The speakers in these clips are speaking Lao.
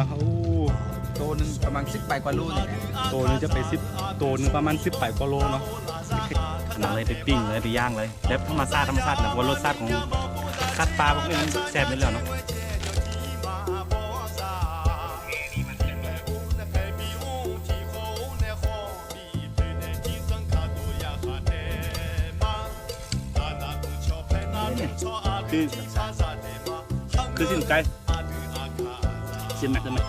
ໂອ້ ໂຕໜຶ່ງປະມານສິບປາຍກວ່າໂລນີ້ແຫຼະ ໂຕໜຶ່ງຈະໄປສິບ ໂຕໜຶ່ງປະມານສິບປາຍກວ່າໂລເນາະ ອັນນັ້ນເລີຍໄປປີ້ງເລີຍ ໄປຍ່າງເລີຍ ແບບທຳມະຊາດ ທຳມະຊາດນະ ເພາະວ່າລົດຊາດຂອງສັດປ່າພວກນີ້ມັນແຊບຢູ່ແລ້ວເນາະ. ຄື ຄືຊີ້ນໄກ່ ຊີ້ນແມັກ ຊີ້ນແມັກ.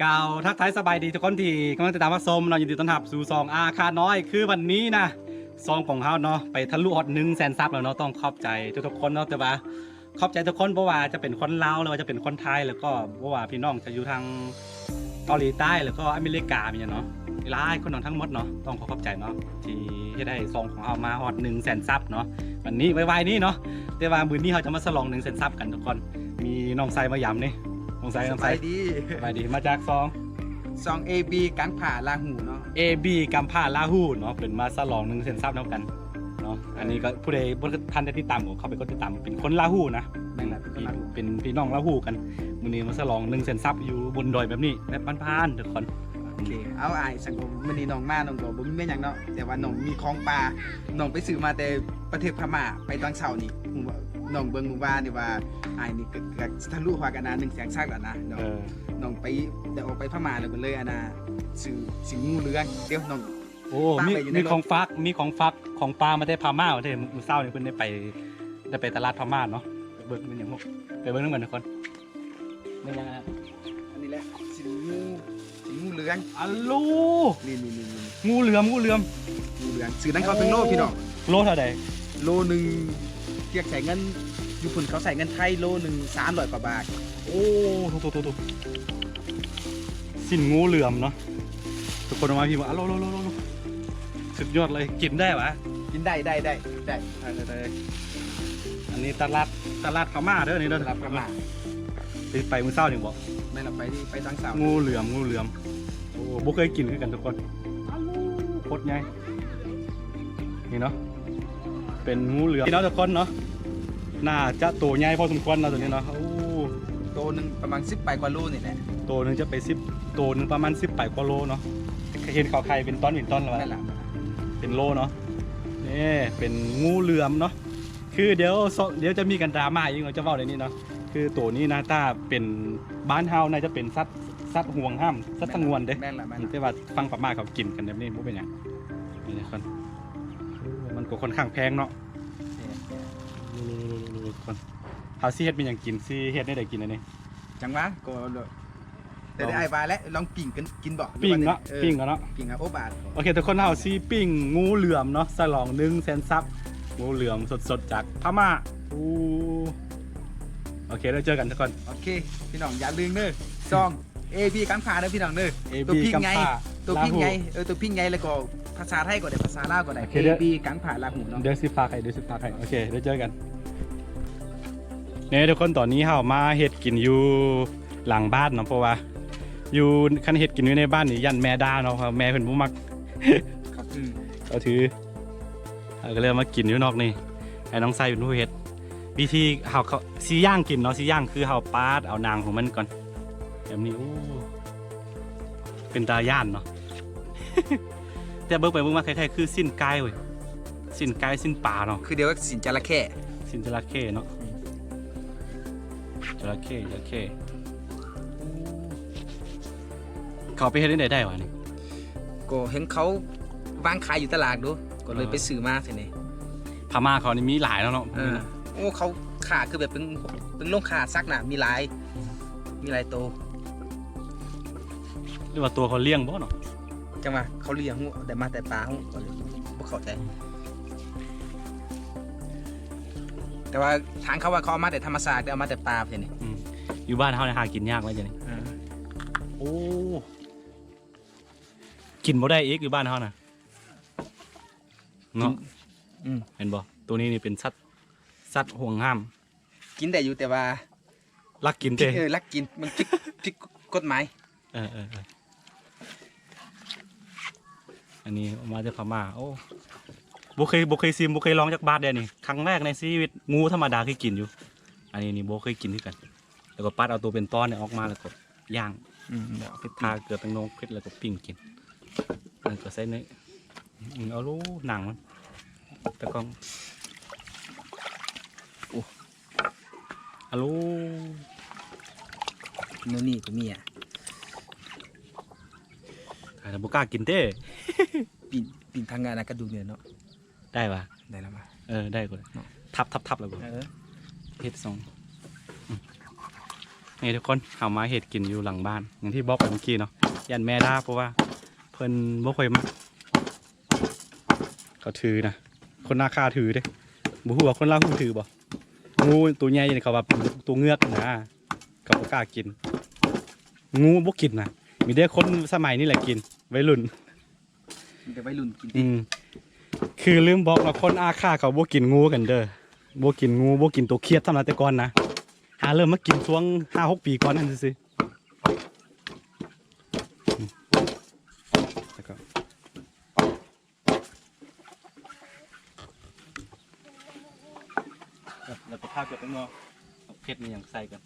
ກ່າວທັກທາຍສະບາຍດີທຸກຄົນທີ່ກຳລັງຕິດຕາມຮັບຊົມເນາະ ຍິນດີຕ້ອນຮັບສູ່ຊ່ອງອາຄານ້ອຍ ຄືວັນນີ້ນະ ຊ່ອງຂອງເຮົາເນາະ ໄປທະລຸຮອດໜຶ່ງແສນຊັບແລ້ວເນາະ ຕ້ອງຂອບໃຈທຸກໆຄົນເນາະ ແຕ່ວ່າ ຂອບໃຈທຸກຄົນ ບໍ່ວ່າຈະເປັນຄົນລາວ ຫຼືວ່າຈະເປັນຄົນໄທ ແລ້ວກໍບໍ່ວ່າພີ່ນ້ອງຈະຢູ່ທາງເກົາຫຼີໃຕ້ ແລ້ວກໍອາເມລິກາ ມີຫຍັງເນາະ ຫຼາຍຄົນເນາະ ທັງໝົດເນາະ ຕ້ອງຂໍຂອບໃຈເນາະ ທີ່ເຮັດໃຫ້ຊ່ອງຂອງເຮົາມາຮອດໜຶ່ງແສນຊັບເນາະ ວັນນີ້ໄວໆນີ້ເນາະ ແຕ່ວ່າມື້ນີ້ເຮົາຈະມາສະຫຼອງໜຶ່ງແສນຊັບກັນທຸກຄົນ ມີນ້ອງໄຊມາຢາມນີ້ ນ້ອງໄຊ ນ້ອງໄຊ ສະບາຍດີ ສະບາຍດີ ມາຈາກຊ່ອງ ຊ່ອງເອບີກຳພ້າລາຫູເນາະ ເອບີກຳພ້າລາຫູເນາະ ເພິ່ນມາສະຫຼອງໜຶ່ງແສນຊັບນຳກັນ ເນາະ ອັນນີ້ກໍຜູ້ໃດບໍ່ທັນໄດ້ຕິດຕາມກໍເຂົ້າໄປກົດຕິດຕາມ ເປັນຄົນລາຫູນະ ແມ່ນແຫຼະ ເປັນຄົນລາຫູ ເປັນພີ່ນ້ອງລາຫູກັນ ມື້ນີ້ມາສະຫຼອງໜຶ່ງແສນຊັບຢູ່ບົນດອຍແບບນີ້ ແບບບ້ານໆທຸກຄົນ ໂອເຄ ເອົາ ອ້າຍ ຊັ້ນກໍມື້ນີ້ນ້ອງມາ ນ້ອງກໍບໍ່ມີແມ່ນຫຍັງເນາະ ແຕ່ວ່ານ້ອງມີຂອງປ່າ ນ້ອງໄປຊື້ມາແຕ່ປະເທດພະມ້າ ໄປຕອນເຊົ້ານີ້ ນ້ອງເບິ່ງມື້ວານນີ້ວ່າ ອ້າຍນີ້ກໍ ກໍທະລຸຮອດອັນນະໜຶ່ງແສນຊັບແລ້ວນະ ນ້ອງ ເອີ ນ້ອງໄປ ໄດ້ອອກໄປພະມ້າ ແລ້ວກໍເລີຍອັນນະ ຊື້ ຊື້ງູເຫຼືອງ ດຽວນ້ອງ ໂອ້ ມີ ມີຂອງຝາກ ມີຂອງຝາກ ຂອງປ່າມາແຕ່ພະມ້າເດ້ ມື້ເຊົ້ານີ້ເພິ່ນໄດ້ໄປ ໄດ້ໄປຕະຫຼາດພະມ້າເນາະ ໄປເບິ່ງແມ່ນຫຍັງ ໄປເບິ່ງນຳກັນທຸກຄົນ ແມ່ນຫຍັງ ອັນນີ້ແຫຼະ ຊີ້ນງູ ຊີ້ນງູເຫຼືອງ ອາໂລ ນີ້ໆໆໆ ງູເຫຼືອມ ງູເຫຼືອມ ງູເຫຼືອງ ຊື້ນຳເຂົ້າເຖິງໂລ ໂອ້ ພີ່ນ້ອງ ໂລເທົ່າໃດ ໂລໜຶ່ງ ກຽກໃຊ້ເງິນ ຢູ່ພຸ້ນເຂົາໃຊ້ເງິນໄທໂລໜຶ່ງສາມຮ້ອຍກວ່າບາດ ໂອ້ ໂທ້ໆໆໆ ຊີ້ນງູເຫຼືອມເນາະ ທຸກຄົນເອົາມາພີ້ເບິ່ງ ອາໂລ ສຸດຍອດເລີຍ ກິນໄດ້ຫວາ? ກິນໄດ້ ໄດ້ ໄດ້ ໄດ້ ໄດ້ ອັນນີ້ຕະຫຼາດ ຕະຫຼາດພະມ້າເດີ ນີ້ເດີ ຕະຫຼາດພະມ້າ ໄປ ໄປມື້ເຊົ້ານີ້ບໍ? ແມ່ນລະ ໄປ ໄປຕອນເຊົ້າ ງູເຫຼືອມ ງູເຫຼືອມ ໂອ້ ບໍ່ເຄີຍກິນຄືກັນທຸກຄົນ ໂຄດໃຫຍ່ ນີ້ເນາະ ເປັນງູເຫຼືອມເນາະທຸກຄົນເນາະ ໜ້າຈະໂຕໃຫຍ່ພໍສົມຄວນເນາະ ໂຕນີ້ເນາະ ໂອ້ ໂຕໜຶ່ງປະມານສິບປາຍກວ່າໂລນີ້ແຫຼະ ໂຕໜຶ່ງຈະໄປສິບ ໂຕໜຶ່ງປະມານສິບປາຍກວ່າໂລເນາະ ເຫັນເຂົາຂາຍເປັນຕ່ອນ ເປັນຕ່ອນແລ້ວ ແມ່ນລະ ເປັນໂລເນາະ ນີ້ເປັນງູເຫຼືອມເນາະ ຄືດຽວ ດຽວຈະມີການດຣາມາອີກເນາະ ຈະເວົ້າໃນນີ້ເນາະ ຄືໂຕນີ້ນະ ຖ້າເປັນບ້ານເຮົາໜ້າຈະເປັນສັດ ສັດຫວງຫ້າມ ສັດສະຫງວນເດ້ ແມ່ນລະ ແມ່ນລະ ແຕ່ວ່າຝັ່ງພະມ້າເຂົາກິນກັນແບບນີ້ ບໍ່ເປັນຫຍັງ ນີ້ທຸກຄົນ ໂອ້ ມັນກໍຄ່ອນຂ້າງແພງເນາະ ນີ້ໆໆ ທຸກຄົນ ເຮົາຊິເຮັດແມ່ນຫຍັງກິນ ຊິເຮັດແນວໃດກິນອັນນີ້ ຈັ່ງວ່າກໍ ແຕ່ໄດ້ອ້າຍວ່າແຫຼະ ລອງປີ້ງກັນກິນບໍ ປີ້ງເນາະ ເອີ ປີ້ງເນາະ ປີ້ງເອົາອົບອາດ ໂອເຄ ທຸກຄົນ ເຮົາຊິປີ້ງງູເຫຼືອມເນາະ ສະຫຼອງໜຶ່ງແສນຊັບ ງູເຫຼືອມສົດໆຈາກພະມ້າ ໂອ້ ໂອເຄ ແລ້ວເຈີກັນທຸກຄົນ ໂອເຄ ພີ່ນ້ອງຢ່າລືມເດີ ຊ່ອງເອບີກຳພ້າເດີພີ່ນ້ອງເດີ ໂຕພີ້ງໃຫຍ່ ໂຕພີ້ງໃຫຍ່ ເອີ ໂຕພີ້ງໃຫຍ່ ແລ້ວກໍພາສາໄທກໍໄດ້ ພາສາລາວກໍໄດ້ ໂອເຄ ເອບີກຳພ້າລາຫູເນາະ ດຽວຊິຝາກໃຫ້ ດຽວຊິຝາກໃຫ້ ໂອເຄ ແລ້ວເຈີກັນ ນີ້ທຸກຄົນ ຕອນນີ້ເຮົາມາເຮັດກິນຢູ່ຫຼັງບ້ານເນາະ ເພາະວ່າຢູ່ ຄັນເຮັດກິນຢູ່ໃນບ້ານນີ້ຢ້ານແມ່ດ່າເນາະ ເພາະແມ່ເພິ່ນບໍ່ມັກ ເຂົາຖື ເຂົາຖື ເຮົາກໍເລີຍມາກິນຢູ່ນອກນີ້ ໃຫ້ນ້ອງໄຊເປັນຜູ້ເຮັດ ວິທີເຮົາ ເຮົາຊິຍ່າງກິນເນາະ ຊິຍ່າງຄືເຮົາປາດເອົາໜັງຂອງມັນກ່ອນ ແບບນີ້ ໂອ້ ເປັນຕາຢ້ານເນາະ ແຕ່ເບິ່ງໄປເບິ່ງມາຄ້າຍໆຄືຊີ້ນໄກ່ເວີຍ ຊີ້ນໄກ່ ຊີ້ນປາເນາະ ຄືດຽວກັບຊີ້ນຈະລະເຂົ້ ຊີ້ນຈະລະເຂົ້ເນາະ ອືມ ຈະລະເຂົ້ ຈະລະເຂົ້ ເຂົາໄປເຮັດຈັ່ງໃດໄດ້ຫວານີ້ ກໍເຫັນເຂົາວາງຂາຍຢູ່ຕະຫຼາດດູ ກໍເລີຍ ເອີ ໄປຊື້ມາຊີ້ນີ້ ພະມ້າເຂົານີ້ມີຫຼາຍແລ້ວເນາະ ເອີ ໂອ້ ເຂົາຂ້າຄືແບບເປັນ ເປັນໂລງຂ້າສັດນະ ມີຫຼາຍ ມີຫຼາຍໂຕ ຫຼືວ່າຕົວເຂົາລ້ຽງບໍ່ເນາະ ຈັ່ງວ່າເຂົາລ້ຽງ ຮູ້ໄດ້ມາແຕ່ປ່າ ຮູ້ ກໍເລີຍບໍ່ເຂົ້າໃຈ ແຕ່ວ່າທາງເຂົາວ່າເຂົາເອົາມາແຕ່ທຳມະຊາດ ເອົາມາແຕ່ປ່າຊີ້ນີ້ ອືມ ຢູ່ບ້ານເຮົານີ້ຫາກິນຍາກແລ້ວຈັ່ງນີ້ ເອີ ໂອ້ ກິນບໍ່ໄດ້ອີກຢູ່ບ້ານເຮົານະ ເນາະ ອືມ ເຫັນບໍ່ ໂຕນີ້ນີ້ເປັນສັດ ສັດຫວງຫ້າມ ກິນໄດ້ຢູ່ ແຕ່ວ່າລັກກິນເດ້ ເອີ ລັກກິນ ມັນຜິດ ຜິດກົດໝາຍ ເອີໆໆ ອັນນີ້ເອົາມາຈາກພະມ້າ ໂອ້ ບໍ່ເຄີຍ ບໍ່ເຄີຍຊິມ ບໍ່ເຄີຍລອງຈັກບາດເດ້ນີ້ ຄັ້ງແລກໃນຊີວິດ. ງູທຳມະດາເຄີຍກິນຢູ່ ອັນນີ້ນີ້ບໍ່ເຄີຍກິນຄືກັນ. ແລ້ວກໍປັດເອົາໂຕເປັນຕອນນີ້ອອກມາ ແລ້ວກໍຍ່າງ ອືມ ເອົາໄປ ທາເກືອແປ້ງນົວເຜັດ ແລ້ວກໍປີ້ງກິນ. ແລ້ວກໍໃສ່ເນີຍ ອືມ ເອົາໂລໜັງມັນ ຕາກ້ອງ. ໂອ້ ອາໂລ ແນວນີ້ກໍມີອະ ແຕ່ບໍ່ກ້າກິນເດ້. ປີ້ງ ປີ້ງທາງງານນະ ກະດູກເນື້ອເນາະ. ໄດ້ຫວາ? ໄດ້ແລ້ວຫວາ? ເອີ ໄດ້ກວ່າເນາະ ທັບໆໆ ແລ້ວກໍ ເອີ ເຮັດສອງ ອືມ ນີ້ທຸກຄົນ ເຮົາມາເຮັດກິນຢູ່ຫຼັງບ້ານ ຢ່າງທີ່ບອກໄປເມື່ອກີ້ເນາະ ຢ້ານແມ່ດ່າ ເພາະວ່າເພິ່ນບໍ່ຄ່ອຍມັກ ເຂົາຖືນະ ຄົນອາຄາຖືເດ້. ບໍ່ຮູ້ວ່າຄົນລາວຮູ້ຖືບໍ່? ງູໂຕໃຫຍ່ນີ້ເຂົາວ່າເປັນໂຕເງືອກນະ ເຂົາບໍ່ກ້າກິນ. ງູບໍ່ກິນນະ ມີແຕ່ຄົນສະໄໝນີ້ແຫຼະກິນ ໄວລຸ້ນ ມີແຕ່ໄວລຸ້ນກິນຕິ. ອືມ ຄືລືມບອກເນາະ ຄົນອາຄາເຂົາບໍ່ກິນງູກັນເດີ ບໍ່ກິນງູ ບໍ່ກິນໂຕຂຽດຊ້ຳນະ ແຕ່ກ່ອນນະ. ຫາເລີ່ມມາກິນຊ່ວງຫ້າຫົກປີກ່ອນນັ້ນຊື່ໆ. ອືມ ແລ້ວກໍ ແລ້ວກໍພາເກີດເປັນງໍ ເຜັດມີຫຍັງໃສ່ກັນ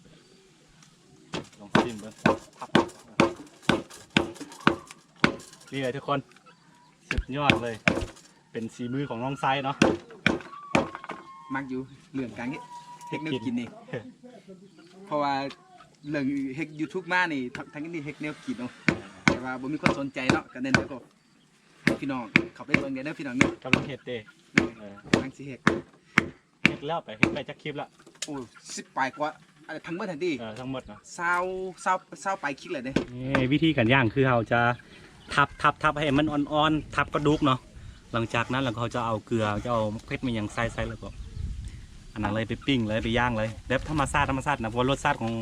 ລອງຊີມເບິ່ງ. ນີ້ເລີຍທຸກຄົນ ສຸດຍອດເລີຍ ເປັນສີມືຂອງນ້ອງໄຊເນາະ. ມັກຢູ່ເລື່ອງການເຮັດ ເຮັດແນວກິນນີ້ ເພາະວ່າເລື່ອງເຮັດຢູທູບມານີ້ ທັງ ທັງນີ້ເຮັດແນວກິນເນາະ ແຕ່ວ່າບໍ່ມີຄົນສົນໃຈເນາະ ກໍແນະນຳ ໃຫ້ພີ່ນ້ອງເຂົ້າໄປເບິ່ງແດ່ເດີພີ່ນ້ອງເດີ. ກຳລັງເຮັດເດ້ ເອີ ກຳລັງຊິເຮັດ ເຮັດແລ້ວໄປ ເຮັດໄປຈັກຄລິບລະ? ໂອ້ ສິບປາຍກວ່າ ອັນທັງໝົດຫັ້ນຕິ. ເອີ ທັງໝົດນະ ຊາວ ຊາວ ຊາວປາຍຄລິບແລ້ວເດ້. ນີ້ວິທີການຍ່າງຄືເຮົາຈະທັບ ທັບ ທັບໃຫ້ມັນອ່ອນໆ ທັບກະດູກເນາະ. ຫຼັງຈາກນັ້ນແລ້ວເຮົາຈະເອົາເກືອ ຈະເອົາເຜັດມີຫຍັງໃສ່ ໃສ່ແລ້ວກໍ ອັນນັ້ນເລີຍ ໄປປີ້ງເລີຍ ໄປຍ່າງເລີຍ ແບບທຳມະຊາດ ທຳມະຊາດນະ ເພາະວ່າລົດຊາດຂອງ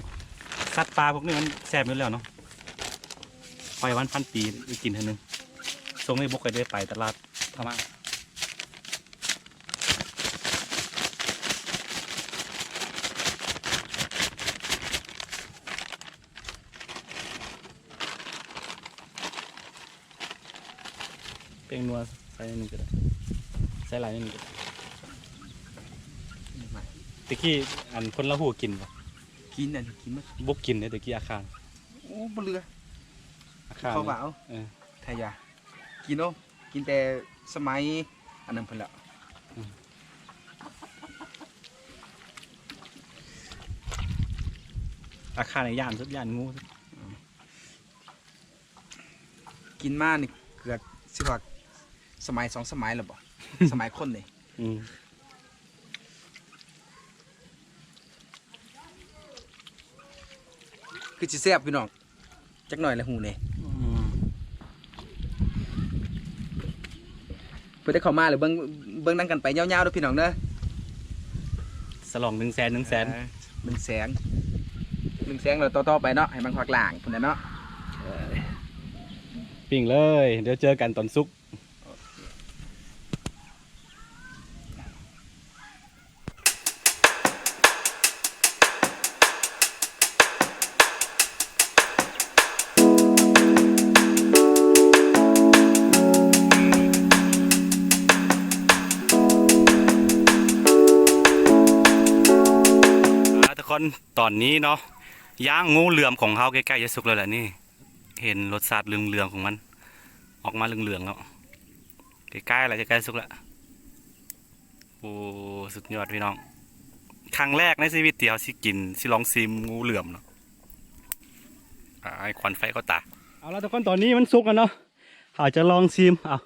ສັດປ່າພວກນີ້ມັນແຊບຢູ່ແລ້ວເນາະ. ໄປວັນພັນປີໄດ້ກິນເທື່ອໜຶ່ງ. ຊ່ວງນີ້ບໍ່ຄ່ອຍໄດ້ໄປຕະຫຼາດພະມ້າ. ແປ້ງນົວໃສ່ໜ້ອຍໜຶ່ງກໍໄດ້ ໃສ່ຫຼາຍໜ້ອຍໜຶ່ງກໍໄດ້. ແຕ່ກີ້ອັນຄົນລາວຮູ້ກິນບໍ່? ກິນ ອັນກິນໝົດ ບໍ່ກິນເດ້ແຕ່ກີ້ອາຄານ. ໂອ້ ບໍ່ເຫຼືອ ອາຄານ ເຂົາວ່າເອົາ ເອີ ໄທຢາ ກິນເນາະ ກິນແຕ່ສະໄໝອັນນັ້ນພຸ້ນແຫຼະ. ອືມ ອາຄານນີ້ຢ້ານສຸດ ຢ້ານງູສຸດ. ອືມ ກິນມານີ້ເກືອບຊິຮອດສະໄໝສອງສະໄໝແລ້ວບໍ່? ສະໄໝຄົນນີ້. ອືມ ຄືຊິແຊບພີ່ນ້ອງ ຈັກໜ້ອຍລະຫູແດ່. ອືມ ເພື່ອໄດ້ເຂົ້າມາແລ້ວເບິ່ງ ເບິ່ງນຳກັນໄປຍາວໆເດີພີ່ນ້ອງເດີ. ສະຫຼອງໜຶ່ງແສນ ໜຶ່ງແສນ ເອີ ໜຶ່ງແສນ ໜຶ່ງແສນແລ້ວຕໍ່ໆໄປເນາະ ໃຫ້ມັນພາກລ່າງພຸ້ນແຫຼະເນາະ. ເອີ ປີ້ງເລີຍ ດຽວເຈີກັນຕອນສຸກ. ອ່າ ທຸກຄົນ ຕອນນີ້ເນາະ ຍ່າງງູເຫຼືອມຂອງເຮົາໃກ້ໆຈະສຸກແລ້ວແຫຼະນີ້. ເຫັນລົດຊາດເຫຼືອງໆຂອງມັນ ອອກມາເຫຼືອງໆແລ້ວ ໃກ້ໆລະ ໃກ້ໆສຸກລະ. ໂອ້ ສຸດຍອດພີ່ນ້ອງ ຄັ້ງແລກໃນຊີວິດທີ່ເຮົາຊິກິນ ຊິລອງຊີມງູເຫຼືອມເນາະ. ອ້າຍ ຄວັນໄຟເຂົ້າຕາ. ເອົາລະທຸກຄົນ ຕອນນີ້ມັນສຸກແລ້ວເນາະ ເຮົາຈະລອງຊີມ. ເອົາ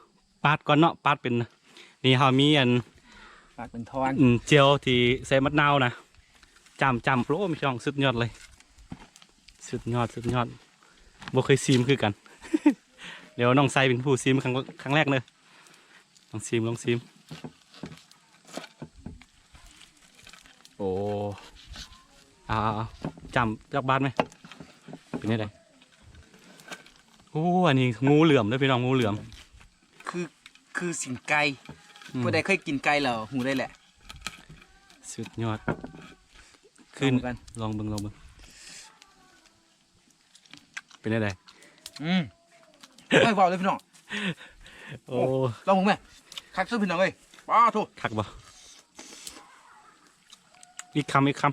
ປາດກ່ອນເນາະ ປາດເປັນ ນີ້ເຮົາມີອັນ ປາດເປັນທ່ອນ ອືມ ເຈວທີ່ໃສ່ໝາກນາວນະ ຈ້ຳ ຈ້ຳ. ໂອ້ ພີ່ນ້ອງ ສຸດຍອດເລີຍ ສຸດຍອດ ສຸດຍອດ. ບໍ່ເຄີຍຊີມຄືກັນ ດຽວນ້ອງໄຊເປັນຜູ້ຊີມຄັ້ງ ຄັ້ງແລກເດີ. ລອງຊີມ ລອງຊີມ. ໂອ້ ເອົາ ເອົາ ຈ້ຳຈັກບາດແມ ເປັນແນວໃດ? ໂອ້ ອັນນີ້ງູເຫຼືອມເດີພີ່ນ້ອງ ງູເຫຼືອມ ຄື ຄືຊີ້ນໄກ່. ອືມ ຜູ້ໃດເຄີຍກິນໄກ່ແລ້ວຮູ້ໄດ້ແຫຼະ. ສຸດຍອດ ຄື ລອງເບິ່ງ ລອງເບິ່ງ ລອງເບິ່ງ. ເປັນແນວໃດ? ອືມ ເອີຍ ເວົ້າເລີຍພີ່ນ້ອງ. ໂອ້ ໂອ້ ລອງເບິ່ງແມ ຄັກສຸດພີ່ນ້ອງເອີຍ. ປາໂທ້ ຄັກບໍ່? ອີກຄຳ ອີກຄຳ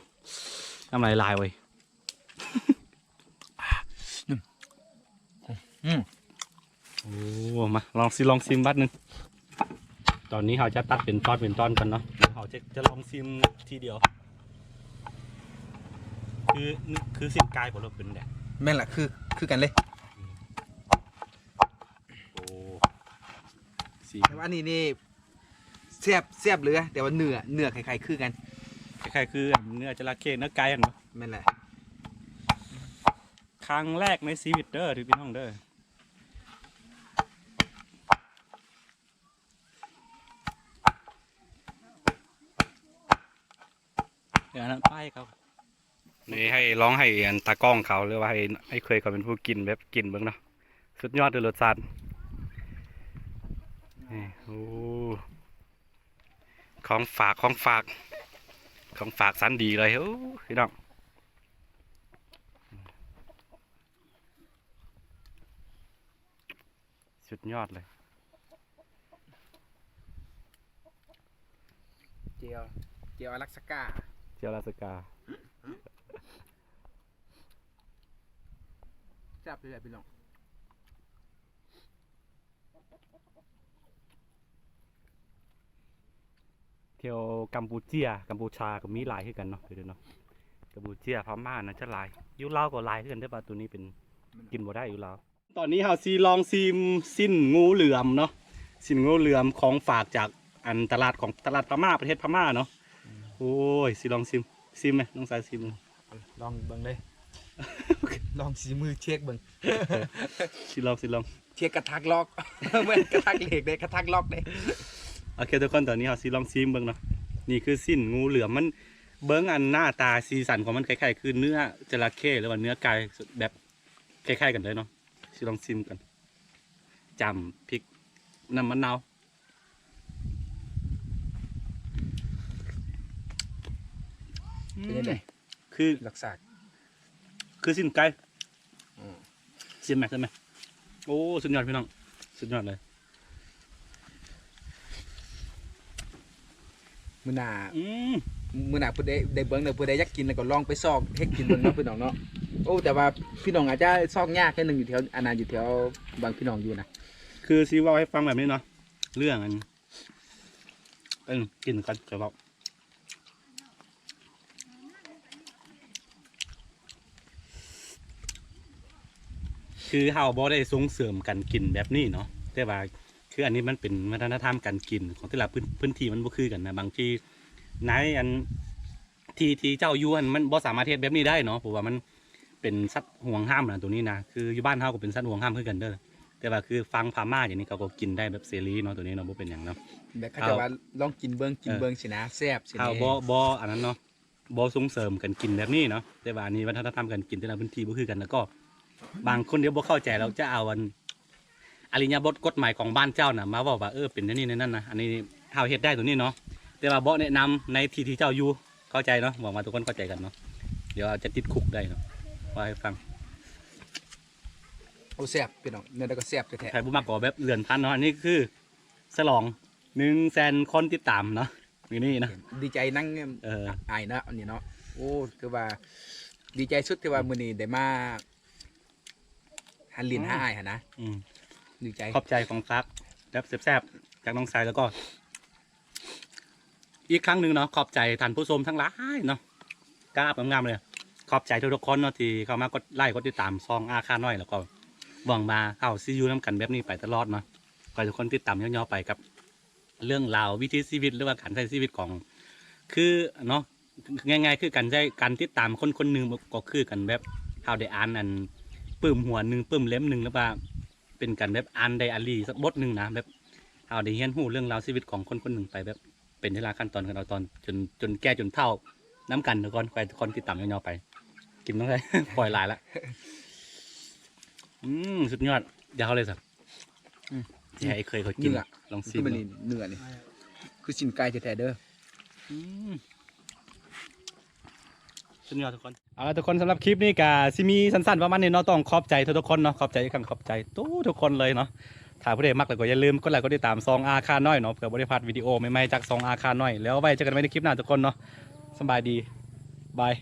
ນ້ຳລາຍຫຼາຍເວີຍ. ອືມ ໂອ້ ມາ ລອງຊິ ລອງຊິມບາດໜຶ່ງ. ຕອນນີ້ເຮົາຈະຕັດເປັນຕອນເປັນຕອນກ່ອນເນາະ ເຮົາຈະ ຈະລອງຊິມທີດຽວ. ຄື ຄືຊີ້ນໄກ່ບໍ່ ຫຼືເປັນແດ? ແມ່ນລະ ຄື ຄືກັນເລີຍ. ໂອ້ ຊິມ ແຕ່ວ່າອັນນີ້ນີ້ ແຊບ ແຊບເຫຼືອ ແຕ່ວ່າເນື້ອ ເນື້ອຄ້າຍໆຄືກັນ ຄ້າຍໆຄືເນື້ອຈະລະເຂ້ ເນື້ອໄກ່ຫັ້ນບໍ່? ແມ່ນແຫຼະ ຄັ້ງແລກໃນຊີວິດເດີ ພີ່ນ້ອງເດີ. ເອີ ອັນນັ້ນປ້າຍເຂົາ ນີ້ໃຫ້ ລອງໃຫ້ອັນຕາກ້ອງເຂົາ ຫຼືວ່າໃຫ້ ໃຫ້ເຄີຍເຂົາເປັນຜູ້ກິນ ແບບກິນເບິ່ງເນາະ. ສຸດຍອດເດີ ລົດຊາດ. ນີ້ ໂອ້ ຂອງຝາກ ຂອງຝາກ ຂອງຝາກຊັ້ນດີເລີຍ. ໂອ້ ພີ່ນ້ອງ ສຸດຍອດເລີຍ. ເຈວ ເຈວອາລັກສະກາ ເຈວອາລັກສະກາ ແຊບເລີຍພີ່ນ້ອງ. ແຖວກຳປູເຈຍ ກຳປູຊາກໍມີຫຼາຍຄືກັນເນາະ ເນາະ ກຳປູເຈຍ ພະມ້າໜ້າຈະຫຼາຍ ຢູ່ລາວກໍຫຼາຍຄືກັນ ແຕ່ວ່າໂຕນີ້ເປັນ ກິນບໍ່ໄດ້ຢູ່ລາວ. ຕອນນີ້ເຮົາຊິລອງຊິມຊີ້ນງູເຫຼືອມເນາະ ຊີ້ນງູເຫຼືອມ ຂອງຝາກຈາກອັນຕະຫຼາດ ຂອງຕະຫຼາດພະມ້າ ປະເທດພະມ້າເນາະ. ໂອ້ຍ ຊິລອງຊິມ ຊິມແມ ນ້ອງຊາຍຊິມ ລອງເບິ່ງເລີຍ ລອງສີມືເຊັກເບິ່ງ ຊິລອງ ຊິລອງ ເຊັກກະທັກລັອກ ແມ່ນກະທັກເຫຼັກເດ້ ກະທັກລັອກເດ້. ໂອເຄ ທຸກຄົນ ຕອນນີ້ເຮົາຊິລອງຊິມເບິ່ງເນາະ. ນີ້ຄືຊີ້ນງູເຫຼືອມ ມັນ ເບິ່ງອັນໜ້າຕາສີສັນຂອງມັນ ຄ້າຍໆຄືເນື້ອຈະລະເຂ້ ຫຼືວ່າເນື້ອໄກ່ ແບບຄ້າຍໆກັນເລີຍເນາະ. ຊິລອງຊິມກ່ອນ ຈ້ຳພິກ ນ້ຳມະນາວ. ເປັນຈັ່ງໃດ? ຄື ລັກສາ ຄືຊີ້ນໄກ່. ອືມ ຊິມແມ ຊິມແມ. ໂອ້ ສຸດຍອດພີ່ນ້ອງ ສຸດຍອດເລີຍ. ມື້ໜ້າ ອືມ ມື້ໜ້າຜູ້ໃດໄດ້ເບິ່ງ ແລ້ວຜູ້ໃດຢາກກິນ ແລ້ວກໍລອງໄປຊອກເຮັດກິນເບິ່ງເນາະ ພີ່ນ້ອງເນາະ. ໂອ້ ແຕ່ວ່າພີ່ນ້ອງອາດຈະຊອກຍາກແຄ່ໜຶ່ງ ຢູ່ແຖວ ອັນນັ້ນ ຢູ່ແຖວບາງພີ່ນ້ອງຢູ່ນະ. ຄືຊິເວົ້າໃຫ້ຟັງແບບນີ້ເນາະ ເລື່ອງອັນ ເອີ ກິນກັນ ຈະເວົ້າ ຄືເຮົາບໍ່ໄດ້ສົ່ງເສີມການກິນແບບນີ້ເນາະ ແຕ່ວ່າຄືອັນນີ້ມັນເປັນວັດທະນະທຳການກິນຂອງແຕ່ລະພື້ນ ພື້ນທີ່ມັນບໍ່ຄືກັນນະ. ບາງທີໃນອັນ ທີ່ ທີ່ເຈົ້າຢູ່ຫັ້ນມັນບໍ່ສາມາດເຮັດແບບນີ້ໄດ້ເນາະ ເພາະວ່າມັນເປັນສັດຫວງຫ້າມນະ ໂຕນີ້ນະ. ຄືຢູ່ບ້ານເຮົາກໍເປັນສັດຫວງຫ້າມຄືກັນເດີ ແຕ່ວ່າຄືຝັ່ງພະມ້າຢ່າງນີ້ ເຂົາກໍກິນໄດ້ແບບເສລີເນາະ ໂຕນີ້ເນາະ ບໍ່ເປັນຫຍັງເນາະ. ແບບເຂົາເຈົ້າວ່າລອງກິນເບິ່ງ ກິນເບິ່ງ ເອີ ຊີ້ນະ ແຊບຊີ້ນະ. ເຮົາບໍ່ ບໍ່ອັນນັ້ນເນາະ ບໍ່ສົ່ງເສີມການກິນແບບນີ້ເນາະ ແຕ່ວ່າອັນນີ້ວັດທະນະທຳການກິນແຕ່ລະພື້ນທີ່ບໍ່ຄືກັນ ແລ້ວກໍບາງຄົນດຽວບໍ່ເຂົ້າໃຈ ແລ້ວຈະເອົາອັນ ອະລິຍະບົດກົດໝາຍຂອງບ້ານເຈົ້ານະ ມາເວົ້າວ່າ ເອີ ເປັນແນວນີ້ແນວນັ້ນນະ. ອັນນີ້ເຮົາເຮັດໄດ້ໂຕນີ້ເນາະ ແຕ່ວ່າບໍ່ແນະນຳໃນທີ່ທີ່ເຈົ້າຢູ່ ເຂົ້າໃຈເນາະ. ຫວັງວ່າທຸກຄົນເຂົ້າໃຈກັນເນາະ ດຽວອາດຈະຕິດຄຸກໄດ້ເນາະ ເວົ້າໃຫ້ຟັງ. ໂອ້ ແຊບພີ່ນ້ອງ ແນວໃດກໍແຊບແທ້ໆ. ໃຜບໍ່ມັກກໍແບບເລື່ອນຜ່ານເນາະ. ອັນນີ້ຄືສະຫຼອງໜຶ່ງແສນຄົນຕິດຕາມເນາະ ມື້ນີ້ເນາະ ດີໃຈນຳ ເອີ ອ້າຍເນາະ ອັນນີ້ເນາະ. ໂອ້ ຄືວ່າດີໃຈສຸດທີ່ວ່າມື້ນີ້ໄດ້ມາ ຫັນຫຼິ້ນ ອືມ ຫາອ້າຍຫັ້ນນະ. ອືມ ດີໃຈ. ຂອບໃຈຂອງຝາກແບບແຊບໆ ຈາກນ້ອງຊາຍ ແລ້ວກໍອີກຄັ້ງໜຶ່ງເນາະ ຂອບໃຈທ່ານຜູ້ຊົມທັງຫຼາຍເນາະ ກາບງາມໆເລີຍ. ຂອບໃຈທຸກໆຄົນເນາະ ທີ່ເຂົ້າມາກົດໄລກົດຕິດຕາມຊ່ອງອາຄານ້ອຍ ແລ້ວກໍຫວັງວ່າເຮົາຊິຢູ່ນຳກັນແບບນີ້ໄປຕະຫຼອດເນາະ. ຂໍໃຫ້ທຸກຄົນຕິດຕາມຍາວໆໄປກັບ ເລື່ອງລາວວິຖີຊີວິດ ຫຼືວ່າການໃຊ້ຊີວິດຂອງ ຄືເນາະ ງ່າຍໆ ຄືການໃຊ້ ການຕິດຕາມຄົນຄົນໜຶ່ງ ກໍຄືກັນແບບເຮົາໄດ້ອ່ານອັນປຶ້ມຫົວໜຶ່ງ ປຶ້ມເຫຼັ້ມໜຶ່ງ ຫຼືວ່າເປັນການແບບອ່ານໄດອາຣີສັກບົດໜຶ່ງນະ ແບບເຮົາໄດ້ຮຽນຮູ້ເລື່ອງລາວຊີວິດຂອງຄົນຄົນໜຶ່ງໄປ ແບບເປັນທີລະຂັ້ນຕອນ ຂັ້ນຕອນ ຈົນ ຈົນແກ່ຈົນເຖົ້ານຳກັນ. ທຸກຄົນ ຂໍໃຫ້ທຸກຄົນຕິດຕາມຍາວໆໄປ. ກິນຕ້ອງໃຊ້ ປ່ອຍຫຼາຍລະ. ອືມ ສຸດຍອດ ຢາກເອົາເລີຍຊະ. ອືມ ຊິໃຫ້ເຄີຍເຂົາກິນ ເນື້ອ ລອງຊິມ ເນື້ອນີ້ ເນື້ອນີ້ຄືຊີ້ນໄກ່ແທ້ໆເດີ. ອືມ ສຸດຍອດທຸກຄົນ. ເອົາລະທຸກຄົນ ສຳລັບຄລິບນີ້ກະຊິມີສັ້ນໆປະມານນີ້ເນາະ. ຕ້ອງຂອບໃຈທຸກໆຄົນເນາະ ຂອບໃຈອີກຄັ້ງ ຂອບໃຈທຸກໆຄົນເລີຍເນາະ ຖ້າຜູ້ໃດມັກແລ້ວກໍຢ່າລືມກົດໄລກົດຕິດຕາມຊ່ອງອາຄານ້ອຍເນາະ ເພື່ອບໍ່ໄດ້ພາດວິດີໂອໃໝ່ໆຈາກຊ່ອງອາຄານ້ອຍ. ແລ້ວໄວ້ເຈີກັນໃໝ່ໃນຄລິບໜ້າທຸກຄົນເນາະ. ສຳບາຍດີ ບາຍ.